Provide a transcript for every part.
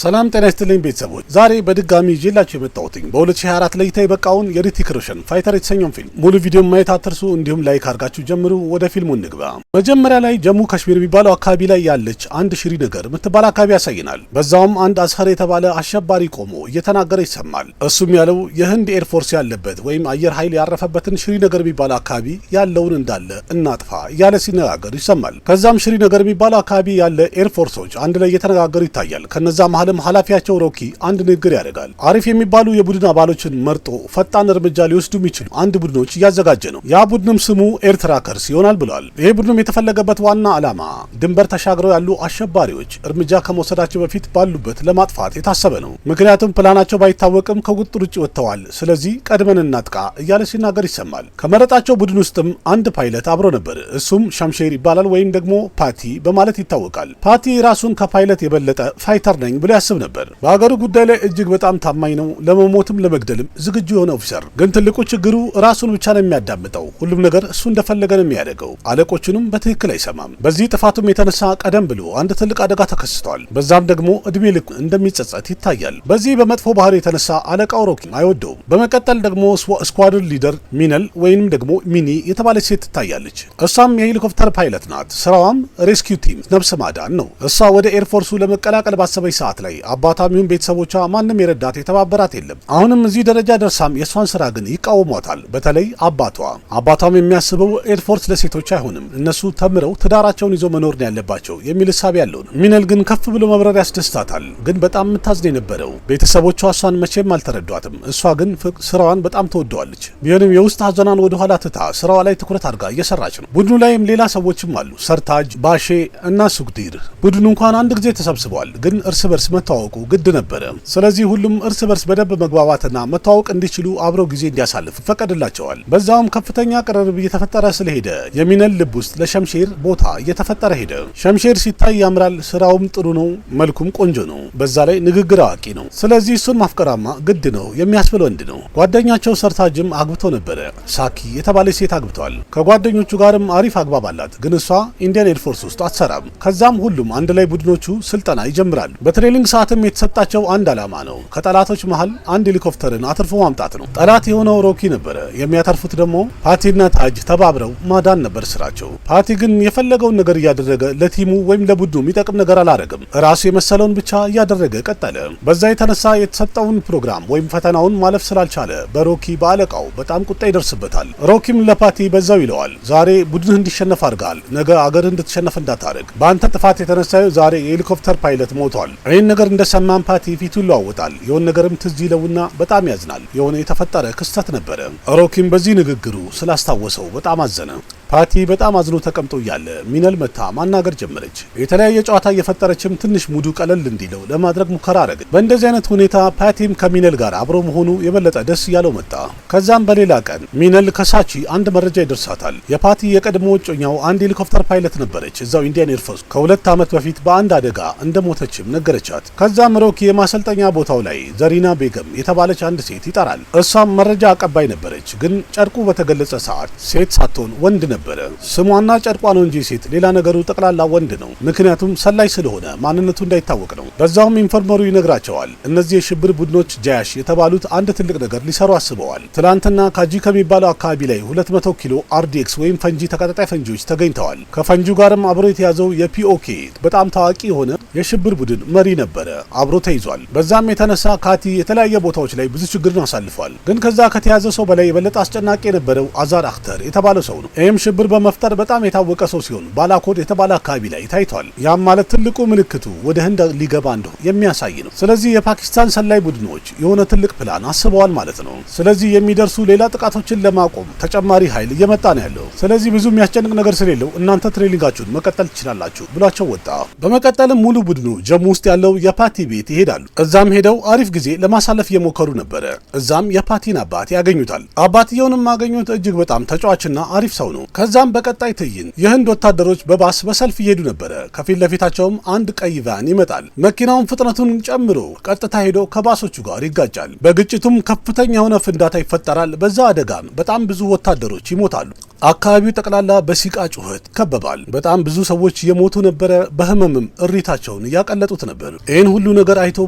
ሰላም ጤና ይስጥልኝ ቤተሰቦች፣ ዛሬ በድጋሚ ይዤላችሁ የመጣሁትኝ በ2024 ለእይታ የበቃውን የሪቲክ ሮሸን Fighter የተሰኘውን ፊልም ሙሉ ቪዲዮ ማየት አትርሱ። እንዲሁም like አድርጋችሁ ጀምሩ። ወደ ፊልሙ እንግባ። መጀመሪያ ላይ ጀሙ ካሽሚር የሚባለው አካባቢ ላይ ያለች አንድ ሽሪ ነገር የምትባል አካባቢ ያሳየናል። በዛውም አንድ አስኸር የተባለ አሸባሪ ቆሞ እየተናገረ ይሰማል። እሱም ያለው የህንድ air force ያለበት ወይም አየር ኃይል ያረፈበትን ሽሪ ነገር የሚባለው አካባቢ ያለውን እንዳለ እናጥፋ እያለ ሲነጋገር ይሰማል። ከዛም ሽሪ ነገር የሚባለው አካባቢ ያለ air force ኦች አንድ ላይ እየተነጋገሩ ይታያል። ከነዛ መሀልም ኃላፊያቸው ሮኪ አንድ ንግግር ያደርጋል። አሪፍ የሚባሉ የቡድን አባሎችን መርጦ ፈጣን እርምጃ ሊወስዱ የሚችሉ አንድ ቡድኖች እያዘጋጀ ነው። ያ ቡድንም ስሙ Air Trackers ይሆናል ብሏል። ይሄ ቡድንም የተፈለገበት ዋና ዓላማ ድንበር ተሻግረው ያሉ አሸባሪዎች እርምጃ ከመውሰዳቸው በፊት ባሉበት ለማጥፋት የታሰበ ነው። ምክንያቱም ፕላናቸው ባይታወቅም ከቁጥጥር ውጭ ወጥተዋል። ስለዚህ ቀድመን እናጥቃ እያለ ሲናገር ይሰማል። ከመረጣቸው ቡድን ውስጥም አንድ ፓይለት አብሮ ነበር። እሱም ሸምሼር ይባላል ወይም ደግሞ ፓቲ በማለት ይታወቃል። ፓቲ ራሱን ከፓይለት የበለጠ fighter ነኝ ብሎ ያስብ ነበር። በሀገሩ ጉዳይ ላይ እጅግ በጣም ታማኝ ነው። ለመሞትም ለመግደልም ዝግጁ የሆነ officer። ግን ትልቁ ችግሩ ራሱን ብቻ ነው የሚያዳምጠው። ሁሉም ነገር እሱ እንደፈለገ ነው የሚያደርገው። አለቆቹንም በትክክል አይሰማም። በዚህ ጥፋቱም የተነሳ ቀደም ብሎ አንድ ትልቅ አደጋ ተከስቷል። በዛም ደግሞ እድሜ ልኩ እንደሚጸጸት ይታያል። በዚህ በመጥፎ ባህሪ የተነሳ አለቃው ሮኪ አይወደውም። በመቀጠል ደግሞ squadron leader ሚነል ወይንም ደግሞ ሚኒ የተባለች ሴት ትታያለች። እሷም የሄሊኮፕተር ፓይለት ናት። ስራዋም rescue team ነፍስ ማዳን ነው። እሷ ወደ air force ኡ ለመቀላቀል ባሰበች ሰዓት ላይ አባቷም ይሁን ቤተሰቦቿ ማንም የረዳት የተባበራት የለም። አሁንም እዚህ ደረጃ ደርሳም የእሷን ስራ ግን ይቃወሟታል። በተለይ አባቷ። አባቷም የሚያስበው air force ለሴቶች አይሆንም፣ እነሱ ተምረው ትዳራቸውን ይዞ መኖር ነው ያለባቸው የሚል እሳቤ ያለው ነው። ሚነል ግን ከፍ ብሎ መብረር ያስደስታታል። ግን በጣም የምታዝን የነበረው ቤተሰቦቿ እሷን መቼም አልተረዷትም። እሷ ግን ስራዋን በጣም ትወደዋለች። ቢሆንም የውስጥ ሀዘኗን ወደኋላ ትታ ስራዋ ላይ ትኩረት አድርጋ እየሰራች ነው። ቡድኑ ላይም ሌላ ሰዎችም አሉ፣ ሰርታጅ፣ ባሼ እና ሱግዲር። ቡድኑ እንኳን አንድ ጊዜ ተሰብስበዋል፣ ግን እርስ በርስ መተዋወቁ ግድ ነበረ። ስለዚህ ሁሉም እርስ በርስ በደንብ መግባባትና መተዋወቅ እንዲችሉ አብረው ጊዜ እንዲያሳልፍ ይፈቀድላቸዋል። በዛውም ከፍተኛ ቅርርብ እየተፈጠረ ስለሄደ የሚነል ልብ ውስጥ ለሸምሼር ቦታ እየተፈጠረ ሄደ። ሸምሼር ሲታይ ያምራል፣ ስራውም ጥሩ ነው፣ መልኩም ቆንጆ ነው። በዛ ላይ ንግግር አዋቂ ነው። ስለዚህ እሱን ማፍቀራማ ግድ ነው የሚያስብል ወንድ ነው። ጓደኛቸው ሰርታጅም አግብቶ ነበረ። ሳኪ የተባለች ሴት አግብተዋል። ከጓደኞቹ ጋርም አሪፍ አግባብ አላት። ግን እሷ Indian Air Force ውስጥ አትሰራም። ከዛም ሁሉም አንድ ላይ ቡድኖቹ ስልጠና ይጀምራሉ። በ training ሰዓትም የተሰጣቸው አንድ ዓላማ ነው። ከጠላቶች መሃል አንድ ሄሊኮፕተርን አትርፎ ማምጣት ነው። ጠላት የሆነው ሮኪ ነበረ። የሚያተርፉት ደግሞ ፓቲና ታጅ ተባብረው ማዳን ነበር ስራቸው። ፓቲ ግን የፈለገውን ነገር እያደረገ ለ team ኡ ወይም ለቡድኑ የሚጠቅም ነገር አላረግም። ራሱ የመሰለውን ብቻ እያደረገ ቀጠለ። በዛ የተነሳ የተሰጠውን ፕሮግራም ወይም ፈተናውን ማለፍ ስላልቻለ በሮኪ በአለቃው በጣም ቁጣ ይደርስበታል። ሮኪም ለፓቲ በዛው ይለዋል፣ ዛሬ ቡድንህ እንዲሸነፍ አድርገሃል፣ ነገ አገርህ እንድትሸነፍ እንዳታደርግ። በአንተ ጥፋት የተነሳ ዛሬ የሄሊኮፕተር ፓይለት ሞቷል። ይህን ነገር እንደሰማን ፓቲ ፊቱ ይለዋወጣል። የሆነ ነገርም ትዝ ይለውና በጣም ያዝናል። የሆነ የተፈጠረ ክስተት ነበረ። ሮኪም በዚህ ንግግሩ ስላስታወሰው በጣም አዘነ። ፓቲ በጣም አዝኖ ተቀምጦ እያለ ሚነል መታ ማናገር ጀመረች። የተለያየ ጨዋታ እየፈጠረችም ትንሽ mood ኡ ቀለል እንዲለው ለማድረግ ሙከራ አረገች። በእንደዚህ አይነት ሁኔታ ፓቲም ከሚነል ጋር አብሮ መሆኑ የበለጠ ደስ እያለው መጣ። ከዛም በሌላ ቀን ሚነል ከሳቺ አንድ መረጃ ይደርሳታል። የፓቲ የቀድሞ እጮኛው አንድ ሄሊኮፕተር ፓይለት ነበረች እዛው Indian Air Force ከ2 ዓመት በፊት በአንድ አደጋ እንደሞተችም ነገረቻት። ከዛም ሮኪ የማሰልጠኛ ቦታው ላይ ዘሪና ቤገም የተባለች አንድ ሴት ይጠራል። እሷም መረጃ አቀባይ ነበረች። ግን ጨርቁ በተገለጸ ሰዓት ሴት ሳትሆን ወንድ ነበረ። ስሟና ጨርቋ ነው እንጂ ሴት፣ ሌላ ነገሩ ጠቅላላ ወንድ ነው። ምክንያቱም ሰላይ ስለሆነ ማንነቱ እንዳይታወቅ ነው። በዛውም informer ኡ ይነግራቸዋል። እነዚህ የሽብር ቡድኖች ጃያሽ የተባሉት አንድ ትልቅ ነገር ሊሰሩ አስበዋል። ትላንትና ካጂ ከሚባለው አካባቢ ላይ 200 ኪሎ RDX ወይም ፈንጂ፣ ተቀጣጣይ ፈንጂዎች ተገኝተዋል። ከፈንጂው ጋርም አብሮ የተያዘው የ POK በጣም ታዋቂ የሆነ የሽብር ቡድን መሪ ነበረ፣ አብሮ ተይዟል። በዛም የተነሳ ካቲ የተለያየ ቦታዎች ላይ ብዙ ችግርን አሳልፏል። ግን ከዛ ከተያዘ ሰው በላይ የበለጠ አስጨናቂ የነበረው አዛር አክተር የተባለው ሰው ነው። ይህም ሽብር በመፍጠር በጣም የታወቀ ሰው ሲሆን ባላኮድ የተባለ አካባቢ ላይ ታይቷል። ያም ማለት ትልቁ ምልክቱ ወደ ህንድ ሊገባ እንደሆነ የሚያሳይ ነው። ስለዚህ የፓኪስታን ሰላይ ቡድኖች የሆነ ትልቅ ፕላን አስበዋል ማለት ነው። ስለዚህ የሚደርሱ ሌላ ጥቃቶችን ለማቆም ተጨማሪ ኃይል እየመጣ ነው ያለው። ስለዚህ ብዙ የሚያስጨንቅ ነገር ስለሌለው እናንተ training ኣችሁን መቀጠል ትችላላችሁ ብሏቸው ወጣ። በመቀጠልም ሙሉ ቡድኑ ጀሙ ውስጥ ያለው የፓቲ ቤት ይሄዳሉ። እዛም ሄደው አሪፍ ጊዜ ለማሳለፍ እየሞከሩ ነበረ። እዛም የፓቲን አባት ያገኙታል። አባትየውንም ማገኙት እጅግ በጣም ተጫዋችና አሪፍ ሰው ነው። ከዛም በቀጣይ ትዕይንት የህንድ ወታደሮች በባስ በሰልፍ እየሄዱ ነበረ። ከፊት ለፊታቸውም አንድ ቀይ van ይመጣል። መኪናውን ፍጥነቱን ጨምሮ ቀጥታ ሄዶ ከባሶቹ ጋር ይጋጫል። በግጭቱም ከፍተኛ የሆነ ፍንዳታ ይፈጠራል። በዛ አደጋም በጣም ብዙ ወታደሮች ይሞታሉ። አካባቢው ጠቅላላ በሲቃ ጩኸት ይከበባል። በጣም ብዙ ሰዎች እየሞቱ ነበረ። በህመምም እሪታቸውን እያቀለጡት ነበር። ይህን ሁሉ ነገር አይቶ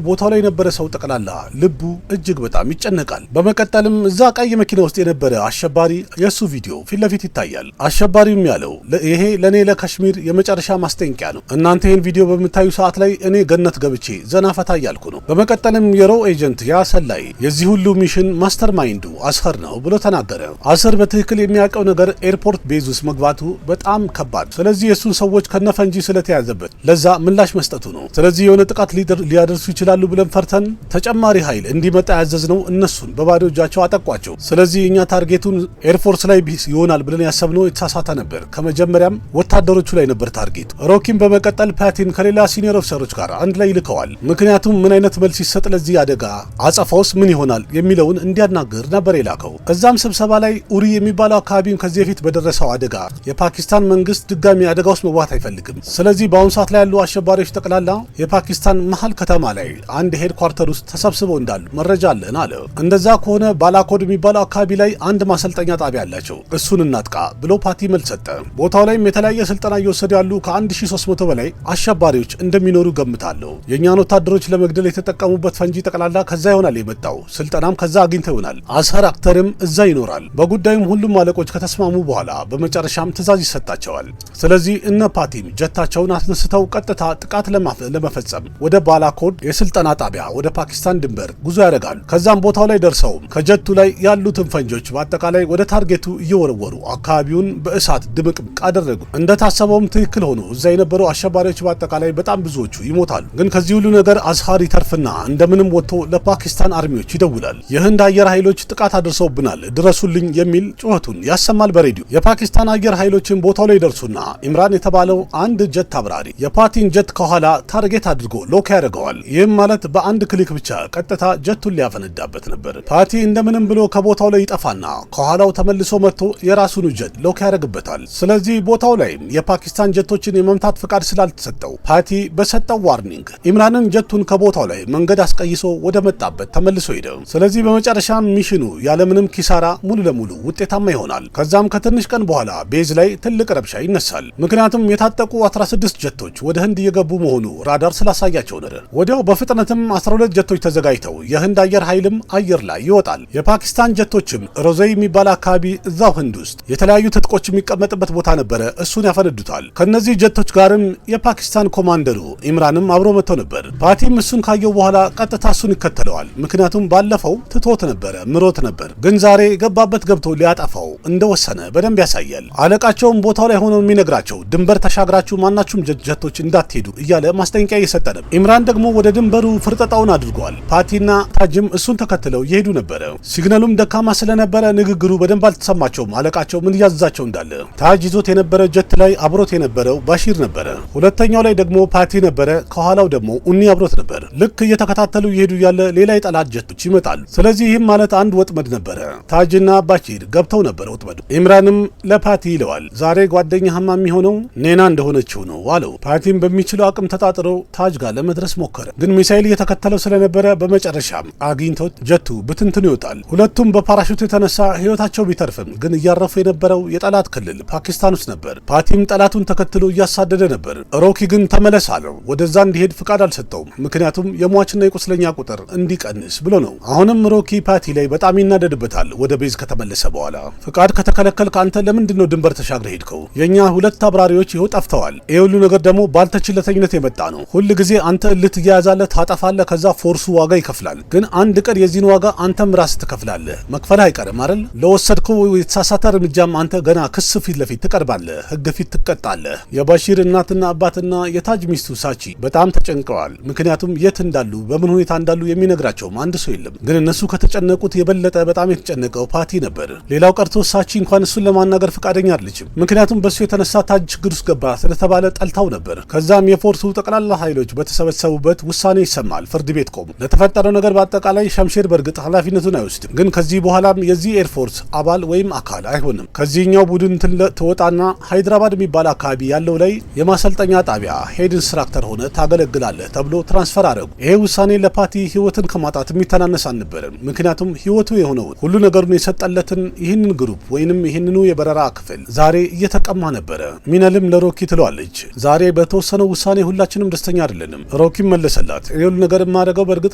ቦታው ላይ የነበረ ሰው ጠቅላላ ልቡ እጅግ በጣም ይጨነቃል። በመቀጠልም እዛ ቀይ መኪና ውስጥ የነበረ አሸባሪ የእሱ ቪዲዮ ፊት ለፊት ይታያል። አሸባሪውም ያለው ይሄ ለእኔ ለካሽሚር የመጨረሻ ማስጠንቀቂያ ነው። እናንተ ይህን ቪዲዮ በምታዩ ሰዓት ላይ እኔ ገነት ገብቼ ዘና ፈታ እያልኩ ነው። በመቀጠልም የሮ agent ያ ሰላይ የዚህ ሁሉ mission mastermind ኡ አስኸር ነው ብሎ ተናገረ። አስኸር በትክክል የሚያውቀው ነገር airport base ውስጥ መግባቱ በጣም ከባድ፣ ስለዚህ የእሱን ሰዎች ከነፈንጂ ስለተያዘበት ለዛ ምላሽ መስጠቱ ነው። ስለዚህ የሆነ ጥቃት ሊያደርሱ ይችላሉ ብለን ፈርተን ተጨማሪ ኃይል እንዲመጣ ያዘዝነው እነሱን በባዶ እጃቸው አጠቋቸው። ስለዚህ እኛ target ኡን air force ላይ ይሆናል ብለን ያሰብነው የተሳሳተ ነበር። ከመጀመሪያም ወታደሮቹ ላይ ነበር target ኡ። ሮኪም በመቀጠል ፓቲን ከሌላ senior officer ኦች ጋር አንድ ላይ ይልከዋል። ምክንያቱም ምን አይነት መልስ ይሰጥ ለዚህ አደጋ፣ አጸፋውስ ምን ይሆናል የሚለውን እንዲያናግር ነበር የላከው። እዛም ስብሰባ ላይ ኡሪ የሚባለው አካባቢም ከዚህ በፊት በደረሰው አደጋ የፓኪስታን መንግስት ድጋሚ አደጋ ውስጥ መግባት አይፈልግም። ስለዚህ በአሁኑ ሰዓት ላይ ያሉ አሸባሪዎች ጠቅላላ የፓኪስታን መሀል ከተማ ላይ አንድ headquarter ውስጥ ተሰብስበው እንዳሉ መረጃ አለን አለ። እንደዛ ከሆነ ባላኮድ የሚባለው አካባቢ ላይ አንድ ማሰልጠኛ ጣቢያ አላቸው፣ እሱን እናጥቃ ብሎ ፓቲ መልስ ሰጠ። ቦታው ላይም የተለያየ ስልጠና እየወሰዱ ያሉ ከ1300 በላይ አሸባሪዎች እንደሚኖሩ ገምታለሁ። የእኛን ወታደሮች ለመግደል የተጠቀሙበት ፈንጂ ጠቅላላ ከዛ ይሆናል የመጣው፣ ስልጠናም ከዛ አግኝተው ይሆናል። አስኸር አክተርም እዛ ይኖራል። በጉዳዩም ሁሉም አለቆች ከተስማሙ በኋላ በመጨረሻም ትዕዛዝ ይሰጣቸዋል። ስለዚህ እነ ፓቲም ጀታቸውን አስነስተው ቀጥታ ጥቃት ለመፈጸም ወደ ባላኮድ የስልጠና ጣቢያ ወደ ፓኪስታን ድንበር ጉዞ ያደርጋሉ። ከዛም ቦታው ላይ ደርሰው ከጀቱ ላይ ያሉትን ፈንጂዎች በአጠቃላይ ወደ target ኡ እየወረወሩ አካባቢውን በእሳት ድምቅምቅ አደረጉ። እንደታሰበውም ትክክል ሆኖ እዛ የነበሩ አሸባሪዎች በአጠቃላይ በጣም ብዙዎቹ ይሞታሉ። ግን ከዚህ ሁሉ ነገር አዝሃር ይተርፍና እንደምንም ወጥቶ ለፓኪስታን army ዎች ይደውላል። የህንድ አየር ኃይሎች ጥቃት አድርሰውብናል፣ ድረሱልኝ የሚል ጩኸቱን ያሰማል በሬዲዮ። የፓኪስታን አየር ኃይሎችን ቦታው ላይ ደርሱና ኢምራን የተባለው አንድ ጀት አብራሪ የፓቲን ጀት ከኋላ target አድርጎ lock ያደርገዋል። ይህም ማለት በአንድ click ብቻ ቀጥታ ጀቱን ሊያፈነዳበት ነበር። ፓቲ እንደምንም ብሎ ከቦታው ላይ ይጠፋና ከኋላው ተመልሶ መጥቶ የራሱን ጀት lock ያደርግበታል። ስለዚህ ቦታው ላይ የፓኪስታን ጀቶችን የመምታት ፍቃድ ስላልተሰጠው ፓቲ በሰጠው warning ኢምራንን ጀቱን ከቦታው ላይ መንገድ አስቀይሶ ወደ መጣበት ተመልሶ ሄደ። ስለዚህ በመጨረሻ mission ኑ ያለምንም ኪሳራ ሙሉ ለሙሉ ውጤታማ ይሆናል። ከዛም ከትንሽ ቀን በኋላ base ላይ ትልቅ ረብሻ ይነሳል። ምክንያቱም የታጠቁ 16 ጀቶች ወደ ህንድ እየገቡ መሆኑ ራዳር ስላሳያቸው ነበር። ወዲያው በፍጥነትም 12 ጀቶች ተዘጋጅተው የህንድ አየር ኃይልም አየር ላይ ይወጣል። የፓኪስታን ጀቶችም ሮዘይ የሚባል አካባቢ እዛው ህንድ ውስጥ የተለያዩ ትጥቆች የሚቀመጥበት ቦታ ነበረ፣ እሱን ያፈነዱታል። ከነዚህ ጀቶች ጋርም የፓኪስታን commander ኡ ኢምራንም አብሮ መጥቶ ነበር። ፓቲም እሱን ካየው በኋላ ቀጥታ እሱን ይከተለዋል። ምክንያቱም ባለፈው ትቶት ነበረ፣ ምሮት ነበር። ግን ዛሬ ገባበት ገብቶ ሊያጠፋው እንደወሰነ በደንብ ያሳያል። አለቃቸውም ቦታው ላይ ሆነው የሚነግራቸው ድንበር ተሻግራችሁ ማናችሁም ጀቶች እንዳትሄዱ እያለ ማስጠንቀቂያ እየሰጠ ነበር። ኢምራን ደግሞ ወደ ድንበሩ ፍርጠጣውን አድርጓል። ፓቲና ታጅም እሱን ተከትለው እየሄዱ ነበረ። signal ኡም ደካማ ስለነበረ ንግግሩ በደንብ አልተሰማቸውም። አለቃቸው ምን እያዘዛቸው እንዳለ። ታጅ ይዞት የነበረ ጀት ላይ አብሮት የነበረው ባሺር ነበረ። ሁለተኛው ላይ ደግሞ ፓቲ ነበረ። ከኋላው ደግሞ ኡኒ አብሮት ነበር። ልክ እየተከታተሉ እየሄዱ ያለ ሌላ የጠላት ጀቶች ይመጣሉ። ስለዚህ ይህም ማለት አንድ ወጥመድ ነበረ። ታጅና ባሺር ገብተው ነበረ ወጥመዱ። ኢምራንም ለፓቲ ይለዋል፣ ዛሬ ጓደኛህማ የሚሆነው ኔና እንደሆነችው ነው አለው። ፓቲም በሚችለው አቅም ተጣጥሮ ታጅ ጋር ለመድረስ ሞከረ። ግን ሚሳይል እየተከተለው ስለነበረ በመጨረሻም አግኝቶት ጀቱ ብትንትኑ ይወጣል። ሁለቱም በፓራሹት የተነሳ ህይወታቸው ቢተርፍም ግን እያረፉ የነበረው የጠላት ክልል ፓኪስታን ውስጥ ነበር። ፓቲም ጠላቱን ተከትሎ እያሳደደ ነበር። ሮኪ ግን ተመለስ አለው። ወደዛ እንዲሄድ ፍቃድ አልሰጠውም። ምክንያቱም የሟችና የቁስለኛ ቁጥር እንዲቀንስ ብሎ ነው። አሁንም ሮኪ ፓቲ ላይ በጣም ይናደድበታል። ወደ base ከተመለሰ በኋላ ፍቃድ ከተከለከልክ አንተ ለምንድን ነው ድንበር ተሻግረህ ሄድከው? የእኛ ሁለት አብራሪዎች ይኸው ጠፍተዋል። ይህ ሁሉ ነገር ደግሞ ባልተችለተኝነት የመጣ ነው። ሁል ጊዜ አንተ እልህ ትያያዛለህ፣ ታጠፋለህ። ከዛ force ኡ ዋጋ ይከፍላል። ግን አንድ ቀን የዚህን ዋጋ አንተም ራስህ ትከፍላለህ። መክፈልህ አይቀርም አይደል? ለወሰድከው የተሳሳተ እርምጃም አንተ ገና ክስ ፊት ለፊት ትቀርባለህ፣ ህግ ፊት ትቀጣለህ። የባሺር እናትና አባትና የታጅ ሚስቱ ሳቺ በጣም ተጨንቀዋል። ምክንያቱም የት እንዳሉ በምን ሁኔታ እንዳሉ የሚነግራቸውም አንድ ሰው የለም። ግን እነሱ ከተጨነቁት የበለጠ በጣም የተጨነቀው ፓቲ ነበር። ሌላው ቀርቶ ሳቺ እንኳን እሱን ለማናገር ፈቃደኛ አይደለችም። ምክንያቱም በእሱ የተነሳ ታጅ ችግር ውስጥ ገባ ስለተባለ ጠልታው ነበር። ከዛም የ force ኡ ጠቅላላ ኃይሎች በተሰበሰቡበት ውሳኔ ይሰማል። ፍርድ ቤት ቆሙ። ለተፈጠረው ነገር በአጠቃላይ ሸምሼር በእርግጥ ኃላፊነቱን አይወስድም። ግን ከዚህ በኋላም የዚህ air force አባል ወይም አካል አይሆንም። ከዚህኛው ከኛው ቡድን ትወጣና ሃይድራባድ የሚባል አካባቢ ያለው ላይ የማሰልጠኛ ጣቢያ head instructor ሆነህ ታገለግላለህ ተብሎ transfer አደረጉ። ይሄ ውሳኔ ለፓቲ ህይወትን ከማጣት የሚተናነስ አልነበረም። ምክንያቱም ህይወቱ የሆነውን ሁሉ ነገሩን የሰጠለትን ይህንን group ወይንም ይህንኑ የበረራ ክፍል ዛሬ እየተቀማ ነበረ። ሚነልም ለሮኪ ትለዋለች፣ ዛሬ በተወሰነው ውሳኔ ሁላችንም ደስተኛ አይደለንም። ሮኪም መለሰላት፣ ይህ ሁሉ ነገር የማደርገው በእርግጥ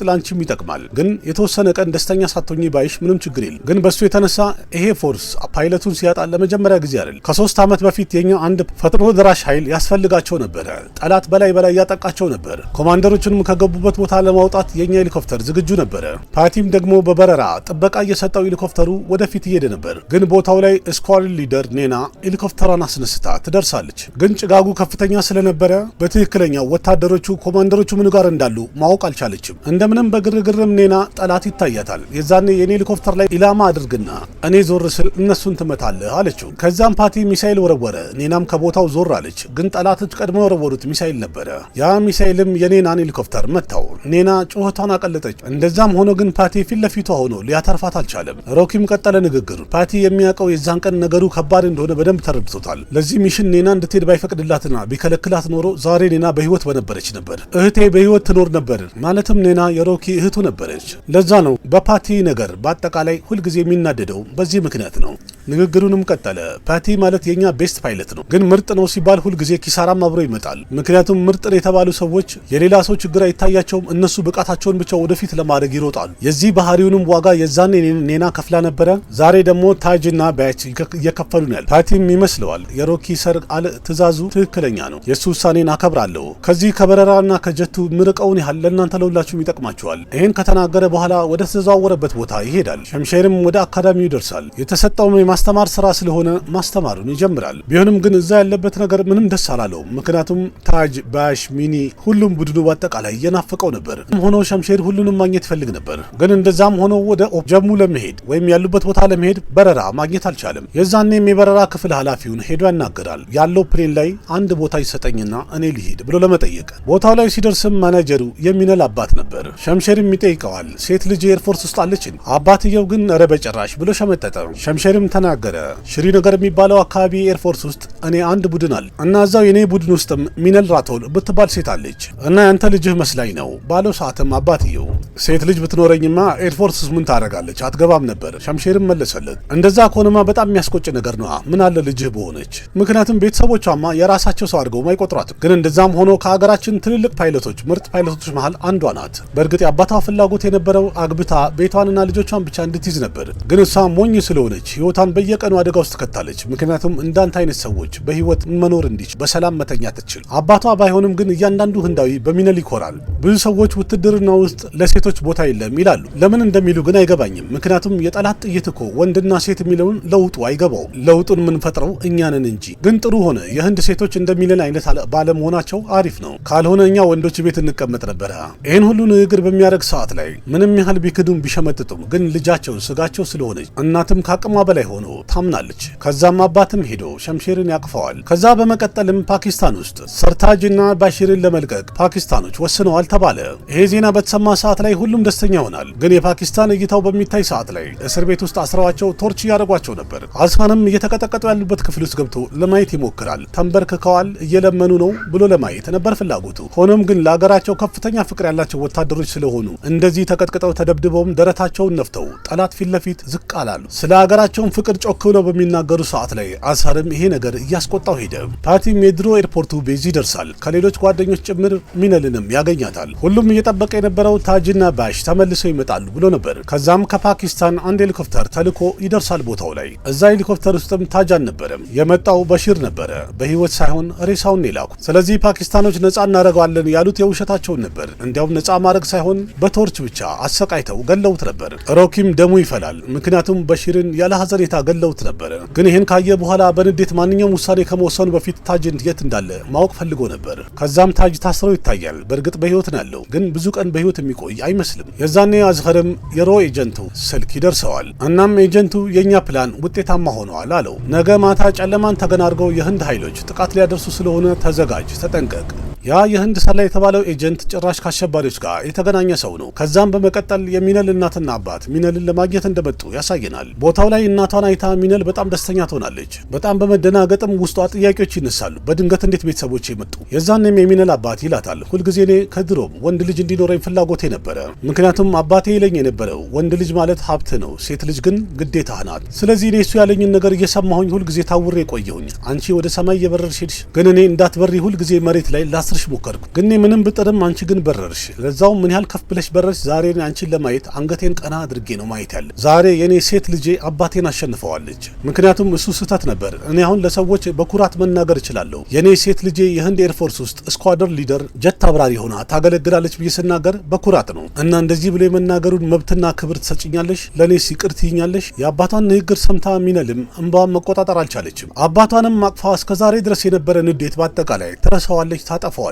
ላንቺም ይጠቅማል፣ ግን የተወሰነ ቀን ደስተኛ ሳትሆኚ ባይሽ ምንም ችግር የለም። ግን በሱ የተነሳ ይሄ force ፓይለቱን ሲያጣ ለመጀመሪያ ጊዜ አይደለም። ከ3 ዓመት በፊት የኛ አንድ ፈጥኖ ደራሽ ኃይል ያስፈልጋቸው ነበረ። ጠላት በላይ በላይ እያጠቃቸው ነበር። ኮማንደሮቹንም ከገቡበት ቦታ ለማውጣት የኛ ሄሊኮፕተር ዝግጁ ነበረ። ፓቲም ደግሞ በበረራ ጥበቃ እየሰጠው ሄሊኮፕተሩ ወደፊት እየሄደ ነበር። ግን ቦታው ላይ squadron leader ኔና ሄሊኮፕተሯን አስነስታ ትደርሳለች። ግን ጭጋጉ ከፍተኛ ስለነበረ በትክክለኛው ወታደሮቹ ኮማንደሮቹ ምን ጋር እንዳሉ ማወቅ አልቻለችም። እንደምንም በግርግርም ኔና ጠላት ይታያታል። የዛኔ የኔ ሄሊኮፕተር ላይ ኢላማ አድርግና እኔ ዞር ስል እነሱን ትመታለህ አለችው። ከዛም ፓቲ ሚሳይል ወረወረ። ኔናም ከቦታው ዞር አለች። ግን ጠላቶች ቀድሞ የወረወሩት ሚሳይል ነበረ። ያ ሚሳይልም የኔናን ሄሊኮፕተር መታው። ኔና ጩኸቷን አቀለጠች። እንደዛም ሆኖ ግን ፓቲ ፊት ለፊቷ ሆኖ ሊያተርፋት አልቻለም። ሮኪም ቀጠለ ንግግሩ። ፓቲ የሚያውቀው የዛን ቀን ነገሩ ከባድ እንደሆነ በደንብ ተረድቶታል። ለዚህ mission ኔና እንድትሄድ ባይፈቅድላትና ቢከለክላት ኖሮ ዛሬ ኔና በህይወት በነበረች ነበር። እህቴ በህይወት ትኖር ነበር። ማለትም ኔና የሮኪ እህቱ ነበረች። ለዛ ነው በፓቲ ነገር በአጠቃላይ ሁልጊዜ የሚናደደው በዚህ ምክንያት ነው። ንግግሩንም ቀጠለ። ፓቲ ማለት የኛ best pilot ነው፣ ግን ምርጥ ነው ሲባል ሁልጊዜ ኪሳራም አብሮ ይመጣል። ምክንያቱም ምርጥ ነው የተባሉ ሰዎች የሌላ ሰው ችግር አይታያቸውም። እነሱ ብቃታቸውን ብቻ ወደፊት ለማድረግ ይሮጣሉ። የዚህ ባህሪውንም ዋጋ የዛኔ ኔና ከፍላ ነበረ። ዛሬ ደግሞ ታጅና ባች እየከፈሉ ነው ያለ። ፓቲም ይመስለዋል የሮኪ sir አለ ትእዛዙ ትክክለኛ ነው፣ የእሱ ውሳኔን አከብራለሁ። ከዚህ ከበረራና ከጀቱ ምርቀውን ያህል ለእናንተ ለሁላችሁም ይጠቅማችኋል። ይህን ከተናገረ በኋላ ወደ ተዘዋወረበት ቦታ ይሄዳል። ሸምሼርም ወደ አካዳሚው ይደርሳል። የተሰጠውም የማስተማር ስራ ስለሆነ ማስተማሩን ይጀምራል። ቢሆንም ግን እዛ ያለበት ነገር ምንም ደስ አላለውም። ምክንያቱም ታጅ፣ ባሽ፣ ሚኒ ሁሉም ቡድኑ በአጠቃላይ እየናፈቀው ነበር። ሆኖ ሸምሼር ሁሉንም ማግኘት ይፈልግ ነበር። ግን እንደዛም ሆኖ ወደ ጀሙ ለመሄድ ወይም ያሉበት ቦታ ለመሄድ በረራ ማግኘት አልቻለም። የዛኔም የበረራ ክፍል ኃላፊውን ሄዶ ያናገራል። ያለው plane ላይ አንድ ቦታ ይሰጠኝና እኔ ልሂድ ብሎ ለመጠየቅ ቦታው ላይ ሲደርስም ማናጀሩ የሚነል አባት ነበር። ሸምሼርም ይጠይቀዋል። ሴት ልጅ air force ውስጥ አለችን? አባትየው ግን ኧረ በጭራሽ ብሎ ሸመጠጠ። ሸምሼርም ተናገረ። ሽሪነገር የሚባለው አካባቢ air force ውስጥ እኔ አንድ ቡድን አለ እና እዛው የኔ ቡድን ውስጥም ሚነል ራቶል ብትባል ሴት አለች እና ያንተ ልጅህ መስላኝ ነው ባለው ሰዓትም አባትየው ሴት ልጅ ብትኖረኝማ air force ውስጥ ምን ታደርጋለች? አትገባም ነበር። ሸምሼርም መለሰለት፣ እንደዛ ከሆነማ በጣም የሚያስቆጭ ነገር ነዋ። ምን አለ ልጅህ በሆነች። ምክንያቱም ቤተሰቦቿማ የራሳቸው ሰው አድርገውም አይቆጥሯትም። ግን እንደዛም ሆኖ ከሀገራችን ትልልቅ ፓይለቶች ምርጥ ፓይለቶች መሃል አንዷ ናት። በእርግጥ የአባቷ ፍላጎት የነበረው አግብታ ቤቷንና ልጆቿን ብቻ እንድትይዝ ነበር። ግን እሷ ሞኝ ስለሆነች ህይወቷን በየቀኑ አደጋ ውስጥ ከታለች። ምክንያቱም እንዳንተ አይነት ሰዎች በህይወት መኖር እንዲችል በሰላም መተኛት ትችል። አባቷ ባይሆንም ግን እያንዳንዱ ህንዳዊ በሚነል ይኮራል። ብዙ ሰዎች ውትድርና ውስጥ ለሴቶች ቦታ የለም ይላሉ። ለምን እንደሚሉ ግን አይገባኝም። ምክንያቱም የጠላት ጥይት እኮ ወንድና ሴት የሚለውን ለውጡ አይገባውም። ለውጡን የምንፈጥረው እኛ ነን እንጂ። ግን ጥሩ ሆነ የህንድ ሴቶች እንደሚለን አይነት ባለመሆናቸው አሪፍ ነው። ካልሆነ እኛ ወንዶች ቤት እንቀመጥ ነበረ። ይህን ሁሉ ንግግር በሚያደርግ ሰዓት ላይ ምንም ያህል ቢክዱም ቢሸመጥጡም ግን ልጃቸው ስጋቸው ስለሆነች እናትም ከአቅሟ በላይ ሆኖ ታምናለች። ከዛም አባትም ሄዶ ሸምሼርን ያቅፈዋል። ከዛ በመቀጠልም ፓኪስታን ውስጥ ሰርታጅና ባሺርን ለመልቀቅ ፓኪስታኖች ወስነዋል ተባለ። ይሄ ዜና በተሰማ ሰዓት ላይ ሁሉም ደስተኛ ይሆናል። ግን የፓኪስታን እይታው በሚታይ ሰዓት ላይ እስር ቤት ውስጥ አስረዋቸው torture እያደረጓቸው ነበር። አዝሃንም እየተቀጠቀጡ ያሉበት ክፍል ውስጥ ገብቶ ለማየት ይሞክራል። ተንበርክከዋል፣ እየለመኑ ነው ብሎ ለማየት ነበር ፍላጎቱ። ሆኖም ግን ለሀገራቸው ከፍተኛ ፍቅር ያላቸው ወታደሮች ስለሆኑ እንደዚህ ተቀጥቅጠው ተደብድበውም ደረታቸውን ነፍተው ጠላት ፊት ለፊት ዝቅ አላሉ። ስለ ሀገራቸውን ፍቅር ጮክ ብለው በሚናገሩ ሰዓት ላይ አዝሃርም ይሄ ነገር እያስቆጣው ሄደ። ፓቲም የድሮ airport ኡ base ይደርሳል። ከሌሎች ጓደኞች ጭምር ሚነልንም ያገኛታል። ሁሉም እየጠበቀ የነበረው ታጅና ባሽ ተመልሰው ይመጣሉ ብሎ ነበር። ከዛም ከፓኪስታን አንድ ሄሊኮፕተር ተልኮ ይደርሳል ቦታው ላይ። እዛ ሄሊኮፕተር ውስጥም ታጅ አልነበረም፣ የመጣው በሺር ነበረ። በህይወት ሳይሆን ሬሳውን የላኩ። ስለዚህ ፓኪስታኖች ነጻ እናደርገዋለን ያሉት የውሸታቸውን ነበር። እንዲያውም ነጻ ማድረግ ሳይሆን በ torture ብቻ አሰቃይተው ገለውት ነበር። ሮኪም ደሙ ይፈላል። ምክንያቱም በሺርን ያለ ሀዘኔታ ገለውት ነበር። ግን ይህን ካየ በኋላ በንዴት ማንኛውም ውሳኔ ከመወሰኑ በፊት ታጅን የት እንዳለ ማወቅ ፈልጎ ነበር። ከዛም ታጅ ታስሮ ይታያል። በእርግጥ በህይወት ነው ያለው፣ ግን ብዙ ቀን በህይወት የሚቆይ አይመስልም። የዛኔ አዝኸርም የሮ agent ኡ ስልክ ይደርሰዋል። እናም agent ኡ የእኛ ፕላን ውጤታማ ሆነዋል አለው። ነገ ማታ ጨለማን ተገን አድርገው የህንድ ኃይሎች ጥቃት ሊያደርሱ ስለሆነ ተዘጋጅ፣ ተጠንቀቅ። ያ የህንድ ሰላይ የተባለው agent ጭራሽ ከአሸባሪዎች ጋር የተገናኘ ሰው ነው። ከዛም በመቀጠል የሚነል እናትና አባት ሚነልን ለማግኘት እንደመጡ ያሳየናል። ቦታው ላይ እናቷን አይታ ሚነል በጣም ደስተኛ ትሆናለች። በጣም በመደናገጥም ውስጧ ጥያቄዎች ይነሳሉ። በድንገት እንዴት ቤተሰቦቼ መጡ? የዛኔም የሚነል አባት ይላታል፣ ሁልጊዜ እኔ ከድሮም ወንድ ልጅ እንዲኖረኝ ፍላጎቴ ነበረ። ምክንያቱም አባቴ ይለኝ የነበረው ወንድ ልጅ ማለት ሀብት ነው፣ ሴት ልጅ ግን ግዴታህ ናት። ስለዚህ እኔ እሱ ያለኝን ነገር እየሰማሁኝ ሁልጊዜ ታውሬ ቆየሁኝ። አንቺ ወደ ሰማይ እየበረርሽ ሄድሽ፣ ግን እኔ እንዳትበሪ ሁልጊዜ መሬት ላይ ላስርሽ ሞከርኩ። ግን እኔ ምንም ብጥርም አንቺ ግን በረርሽ። ለዛውም ምን ያህል ከፍ ብለሽ በረርሽ። ዛሬ እኔ አንቺን ለማየት አንገቴን ቀና አድርጌ ነው ማየት ያለ። ዛሬ የኔ ሴት ልጄ አባቴን አሸንፈዋለች። ምክንያቱም እሱ ስህተት ነበር። እኔ አሁን ለሰዎች በኩራት መናገር እችላለሁ። የኔ ሴት ልጄ የህንድ air force ውስጥ squadron leader ጀት አብራሪ ሆና ታገለግላለች ብዬ ስናገር በኩራት ነው። እና እንደዚህ ብሎ የመናገሩን መብትና ክብር ትሰጭኛለሽ? ለእኔስ ይቅር ትይኛለሽ? የአባቷን ንግግር ሰምታ ሚነልም እንባዋን መቆጣጠር አልቻለችም። አባቷንም አቅፋ እስከ ዛሬ ድረስ የነበረ ንዴት በአጠቃላይ ትረሳዋለች፣ ታጠፋዋለች።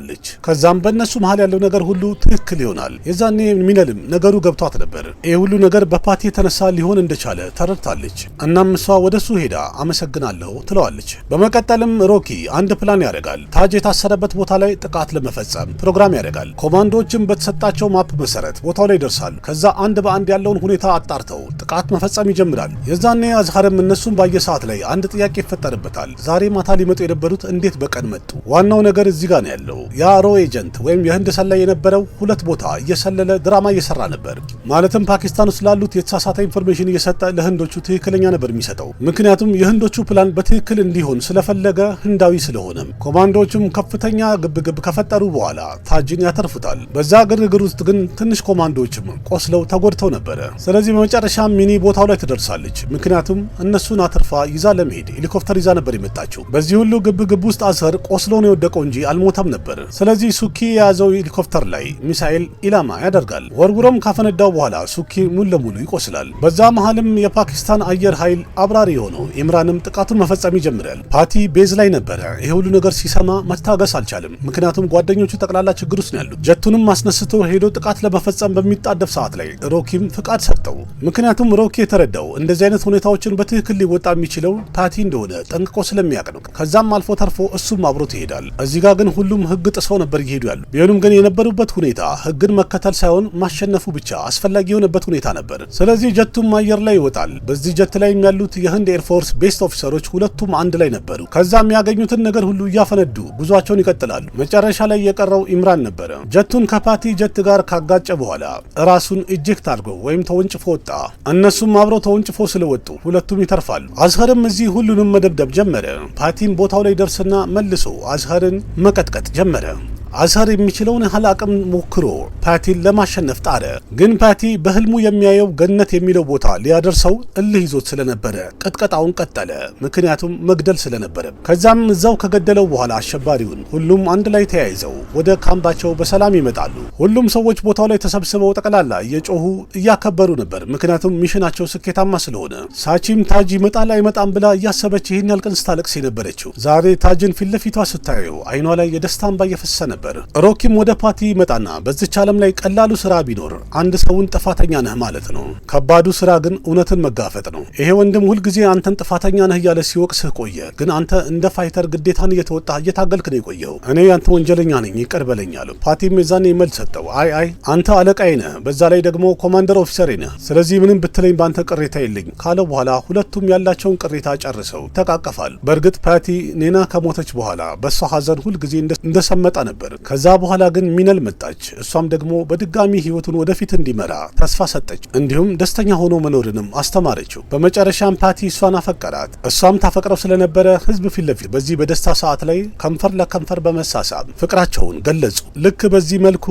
ከዛም በእነሱ መሀል ያለው ነገር ሁሉ ትክክል ይሆናል። የዛኔ ሚነልም ነገሩ ገብቷት ነበር። ይህ ሁሉ ነገር በፓቲ የተነሳ ሊሆን እንደቻለ ተረድታለች። እናም እሷ ወደ እሱ ሄዳ አመሰግናለሁ ትለዋለች። በመቀጠልም ሮኪ አንድ ፕላን ያደርጋል። ታጅ የታሰረበት ቦታ ላይ ጥቃት ለመፈጸም ፕሮግራም ያደርጋል። ኮማንዶዎችም በተሰጣቸው map መሰረት ቦታው ላይ ይደርሳሉ። ከዛ አንድ በአንድ ያለውን ሁኔታ አጣርተው ጥቃት መፈጸም ይጀምራሉ። የዛኔ አዝሀርም እነሱን ባየ ሰዓት ላይ አንድ ጥያቄ ይፈጠርበታል። ዛሬ ማታ ሊመጡ የነበሩት እንዴት በቀን መጡ? ዋናው ነገር እዚህ ጋር ነው ያለው። ያ RAW agent ወይም የህንድ ሰላይ የነበረው ሁለት ቦታ እየሰለለ ድራማ እየሰራ ነበር። ማለትም ፓኪስታን ውስጥ ላሉት የተሳሳተ information እየሰጠ ለህንዶቹ ትክክለኛ ነበር የሚሰጠው። ምክንያቱም የህንዶቹ ፕላን በትክክል እንዲሆን ስለፈለገ ህንዳዊ ስለሆነም። ኮማንዶዎቹም ከፍተኛ ግብግብ ከፈጠሩ በኋላ ታጅን ያተርፉታል። በዛ ግርግር ውስጥ ግን ትንሽ ኮማንዶዎችም ቆስለው ተጎድተው ነበረ። ስለዚህ በመጨረሻ ሚኒ ቦታው ላይ ትደርሳለች። ምክንያቱም እነሱን አትርፋ ይዛ ለመሄድ ሄሊኮፕተር ይዛ ነበር የመጣችው። በዚህ ሁሉ ግብግብ ውስጥ አዝሀር ቆስሎ ነው የወደቀው እንጂ አልሞተም ነበር። ስለዚህ ሱኪ የያዘው ሄሊኮፕተር ላይ ሚሳኤል ኢላማ ያደርጋል። ወርውሮም ካፈነዳው በኋላ ሱኪ ሙሉ ለሙሉ ይቆስላል። በዛ መሃልም የፓኪስታን አየር ኃይል አብራሪ የሆነው ኢምራንም ጥቃቱን መፈጸም ይጀምራል። ፓቲ base ላይ ነበረ። ይሄ ሁሉ ነገር ሲሰማ መታገስ አልቻለም። ምክንያቱም ጓደኞቹ ጠቅላላ ችግር ውስጥ ነው ያሉት። ጀቱንም አስነስቶ ሄዶ ጥቃት ለመፈጸም በሚጣደፍ ሰዓት ላይ ሮኪም ፍቃድ ሰጠው። ምክንያቱም ሮኪ የተረዳው እንደዚህ አይነት ሁኔታዎችን በትክክል ሊወጣ የሚችለው ፓቲ እንደሆነ ጠንቅቆ ስለሚያውቅ ነው። ከዛም አልፎ ተርፎ እሱም አብሮት ይሄዳል። እዚህ ጋር ግን ሁሉም ህግ ጥሰው ነበር እየሄዱ ያሉ። ቢሆንም ግን የነበሩበት ሁኔታ ህግን መከተል ሳይሆን ማሸነፉ ብቻ አስፈላጊ የሆነበት ሁኔታ ነበር። ስለዚህ ጀቱም አየር ላይ ይወጣል። በዚህ ጀት ላይ ያሉት የህንድ air force best officer ኦች ሁለቱም አንድ ላይ ነበሩ። ከዛም ያገኙትን ነገር ሁሉ እያፈነዱ ጉዟቸውን ይቀጥላሉ። መጨረሻ ላይ የቀረው ኢምራን ነበረ። ጀቱን ከፓቲ ጀት ጋር ካጋጨ በኋላ ራሱን eject አድርጎ ወይም ተወንጭፎ ወጣ። እነሱም አብረው ተወንጭፎ ስለወጡ ሁለቱም ይተርፋሉ። አዝሀርም እዚህ ሁሉንም መደብደብ ጀመረ። ፓቲም ቦታው ላይ ደርስና መልሶ አዝሀርን መቀጥቀጥ ጀመረ። አዝሀር የሚችለውን ያህል አቅም ሞክሮ ፓቲን ለማሸነፍ ጣረ። ግን ፓቲ በህልሙ የሚያየው ገነት የሚለው ቦታ ሊያደርሰው እልህ ይዞት ስለነበረ ቅጥቀጣውን ቀጠለ። ምክንያቱም መግደል ስለነበረ። ከዛም እዛው ከገደለው በኋላ አሸባሪውን ሁሉም አንድ ላይ ተያይዘው ወደ ካምፓቸው በሰላም ይመጣሉ። ሁሉም ሰዎች ቦታው ላይ ተሰብስበው ጠቅላላ እየጮሁ እያከበሩ ነበር። ምክንያቱም mission ኣቸው ስኬታማ ስለሆነ። ሳቺም ታጅ ይመጣል አይመጣም ብላ እያሰበች ይህን ያህል ቀን ስታለቅስ የነበረችው ዛሬ ታጅን ፊት ለፊቷ ስታየው አይኗ ላይ የደስታ እንባ እየፈሰሰ ነበር። ሮኪም ወደ ፓቲ ይመጣና በዚች ዓለም ላይ ቀላሉ ስራ ቢኖር አንድ ሰውን ጥፋተኛ ነህ ማለት ነው። ከባዱ ስራ ግን እውነትን መጋፈጥ ነው። ይሄ ወንድም ሁልጊዜ አንተን ጥፋተኛ ነህ እያለ ሲወቅስህ ቆየ። ግን አንተ እንደ fighter ግዴታን እየተወጣህ እየታገልክ ነው የቆየው። እኔ ያንተ ወንጀለኛ ነኝ፣ ይቅር በለኝ አለው። ፓቲም የዛኔ መልስ ሰጠው። አይ አይ፣ አንተ አለቃዬ ነህ፣ በዛ ላይ ደግሞ commander officer ኤ ነህ። ስለዚህ ምንም ብትለኝ በአንተ ቅሬታ የለኝ ካለው በኋላ ሁለቱም ያላቸውን ቅሬታ ጨርሰው ተቃቀፋሉ። በእርግጥ ፓቲ ኔና ከሞተች በኋላ በእሷ ሀዘን ሁልጊዜ እንደሰመጠ ነበር። ከዛ በኋላ ግን ሚነል መጣች። እሷም ደግሞ በድጋሚ ህይወቱን ወደፊት እንዲመራ ተስፋ ሰጠች። እንዲሁም ደስተኛ ሆኖ መኖርንም አስተማረችው። በመጨረሻም ፓቲ እሷን አፈቀራት። እሷም ታፈቅረው ስለነበረ ህዝብ ፊት ለፊት በዚህ በደስታ ሰዓት ላይ ከንፈር ለከንፈር በመሳሳም ፍቅራቸውን ገለጹ። ልክ በዚህ መልኩ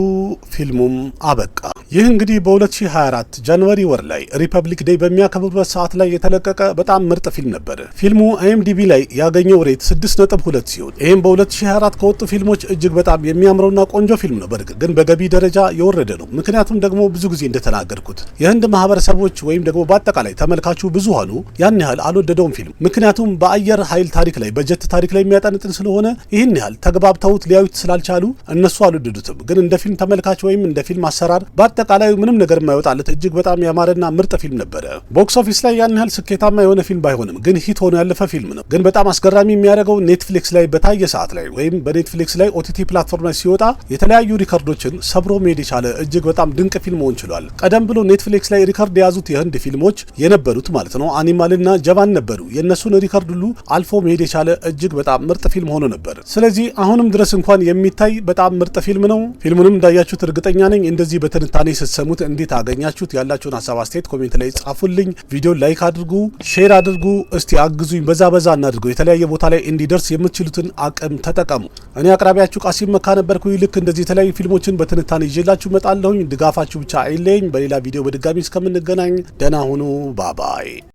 ፊልሙም አበቃ። ይህ እንግዲህ በ2024 January ወር ላይ Republic Day በሚያከብሩበት ሰዓት ላይ የተለቀቀ በጣም ምርጥ ፊልም ነበር። ፊልሙ IMDb ላይ ያገኘው rate 6.2 ሲሆን ይህም በ2024 ከወጡ ፊልሞች እጅግ በጣም የሚያምረውና ቆንጆ ፊልም ነው። በእርግጥ ግን በገቢ ደረጃ የወረደ ነው። ምክንያቱም ደግሞ ብዙ ጊዜ እንደተናገርኩት የህንድ ማህበረሰቦች ወይም ደግሞ በአጠቃላይ ተመልካቹ ብዙሃኑ ያን ያህል አልወደደውም ፊልም። ምክንያቱም በአየር ኃይል ታሪክ ላይ፣ በጀት ታሪክ ላይ የሚያጠነጥን ስለሆነ ይህን ያህል ተግባብተውት ሊያዩት ስላልቻሉ እነሱ አልወደዱትም። ግን እንደ ፊልም ተመልካች ወይም እንደ ፊልም አሰራር በአጠቃላይ ምንም ነገር የማይወጣለት እጅግ በጣም ያማረና ምርጥ ፊልም ነበረ። Box office ላይ ያን ያህል ስኬታማ የሆነ ፊልም ባይሆንም ግን hit ሆኖ ያለፈ ፊልም ነው። ግን በጣም አስገራሚ የሚያደርገው Netflix ላይ በታየ ሰዓት ላይ ወይም በ Netflix ላይ OTT platform platform ላይ ሲወጣ የተለያዩ ሪከርዶችን ሰብሮ መሄድ የቻለ እጅግ በጣም ድንቅ ፊልም መሆን ችሏል። ቀደም ብሎ Netflix ላይ ሪከርድ የያዙት የህንድ ፊልሞች የነበሩት ማለት ነው አኒማልና ጀቫን ነበሩ። የእነሱን ሪከርድ ሁሉ አልፎ መሄድ የቻለ እጅግ በጣም ምርጥ ፊልም ሆኖ ነበር። ስለዚህ አሁንም ድረስ እንኳን የሚታይ በጣም ምርጥ ፊልም ነው። ፊልሙንም እንዳያችሁት እርግጠኛ ነኝ። እንደዚህ በትንታኔ ስትሰሙት እንዴት አገኛችሁት? ያላችሁን ሀሳብ አስተያየት comment ላይ ጻፉልኝ። ቪዲዮ like አድርጉ፣ share አድርጉ። እስቲ አግዙኝ፣ በዛ በዛ እናድርገው። የተለያየ ቦታ ላይ እንዲደርስ የምትችሉትን አቅም ተጠቀሙ። እኔ አቅራቢያችሁ ቃሲም መካ ነበርኩ። ልክ እንደዚህ የተለያዩ ፊልሞችን በትንታኔ ይዤላችሁ እመጣለሁኝ። ድጋፋችሁ ብቻ አይለየኝ። በሌላ ቪዲዮ በድጋሚ እስከምንገናኝ ደህና ሁኑ። Bye bye።